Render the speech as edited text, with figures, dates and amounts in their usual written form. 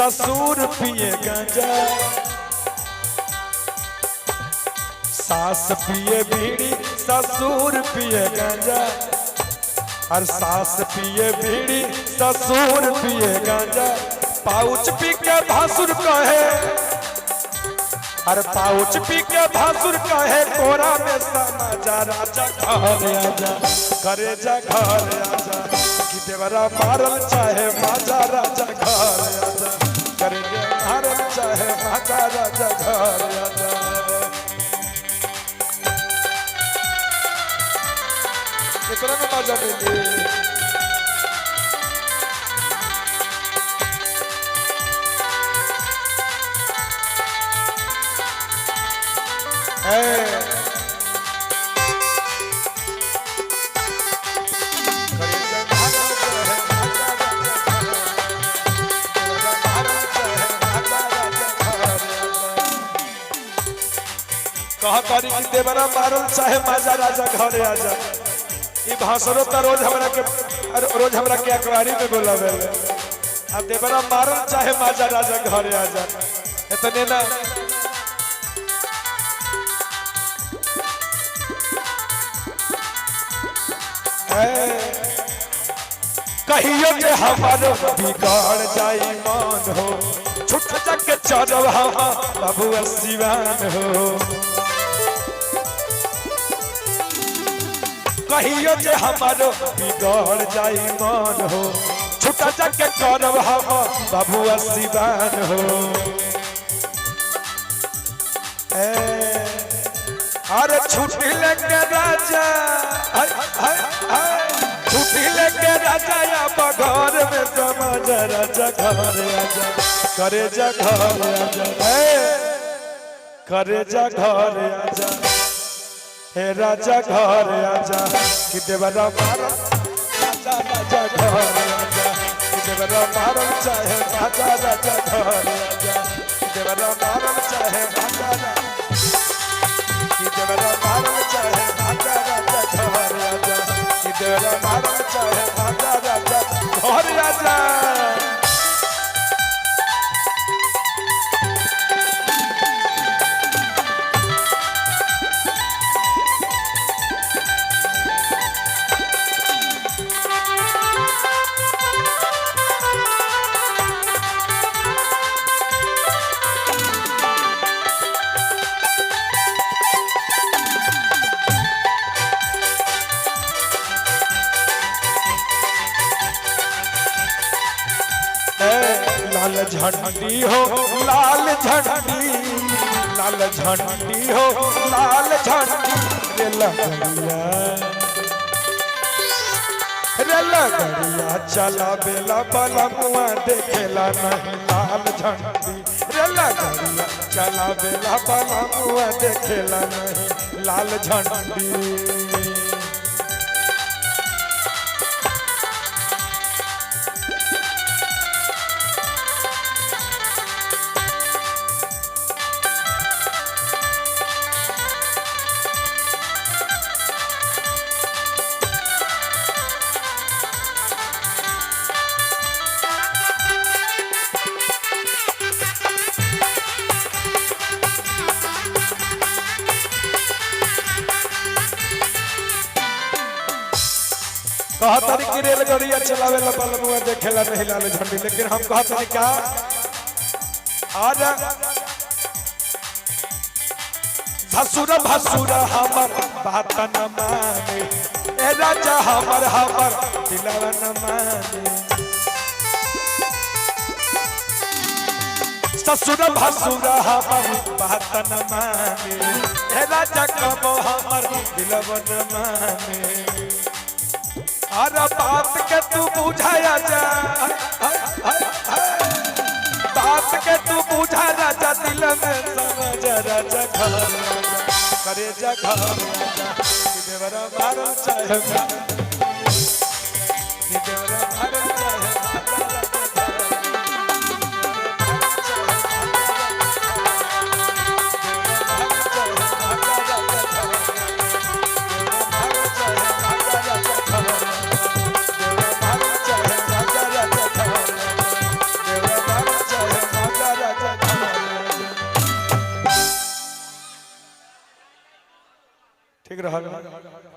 ससुर पिए गांजा, सास पिए बीड़ी ससुर पिए गांजा, और सास पिए बीड़ी ससुर पिए गांजा, पाउच पी के भासुर कहे, अरे पाउच पी के भासुर कहे कोरा में समाजा राजा घर आजा, करे जा घर आजा, कि देवरा मारल चाहे माजा राजा घर आजा, करे जा मारल चाहे माजा राजा घर आजा। कितना में माजा मिली? कहा तारी कि देवरा मारल चाहे माजा राजा घरे आजा। ई भाषणों त रोज हमरा के, रोज हमरा के अखबारी में बोलावे। आ देवरा मारल चाहे माजा राजा घरे आजा। इतने ना कहियो जे हमारो बिगड़ जाई मन हो, छुट जग चरब हम बाबू सिवान हो। कहियो जे हमारो बिगड़ जाई मन हो, छुट जग करब हम बाबू सिवान हो। अरे छुट्टी लेके राजा, छुट्टी लेके राजा या घर में समाज राजा घर आजा, करे जा घर आजा, करे जा घर आजा, हे राजा घर आजा, कि देवरा मारा राजा राजा घर आजा, कि देवरा मारा चाहे राजा राजा घर आजा, कि देवरा मारा चाहे राजा राजा, कि देवरा मारा चाहे राजा राजा घर आजा, कि देवरा मारा चाहे राजा राजा घर आजा। लाल झंडी हो लाल झंडी, लाल झंडी हो लाल झंडी, रे लगड़िया रे लगड़िया चला बेला बला मुआ देखेला नहीं लाल झंडी, रे लगड़िया चला बेला बला मुआ देखेला नहीं लाल झंडी। कहतरी कि रेलगाड़िया चलावे ला बलमुआ देखेला नहीं लाल झंडी, लेकिन हम कहतरी क्या आज भसुर भसुर हमर बात न माने, ए राजा हमर हमर दिलवा न माने, ससुर भसुर हमर बात न माने, ए राजा कबो हमर दिलवा न माने। अरे बात के तू बुझाया जा, बात के तू बुझा राजा, दिल में समझ राजा घर करे जा घर, देवरा मारो चाहे देवरा मारो चाहे। ठीक रहल।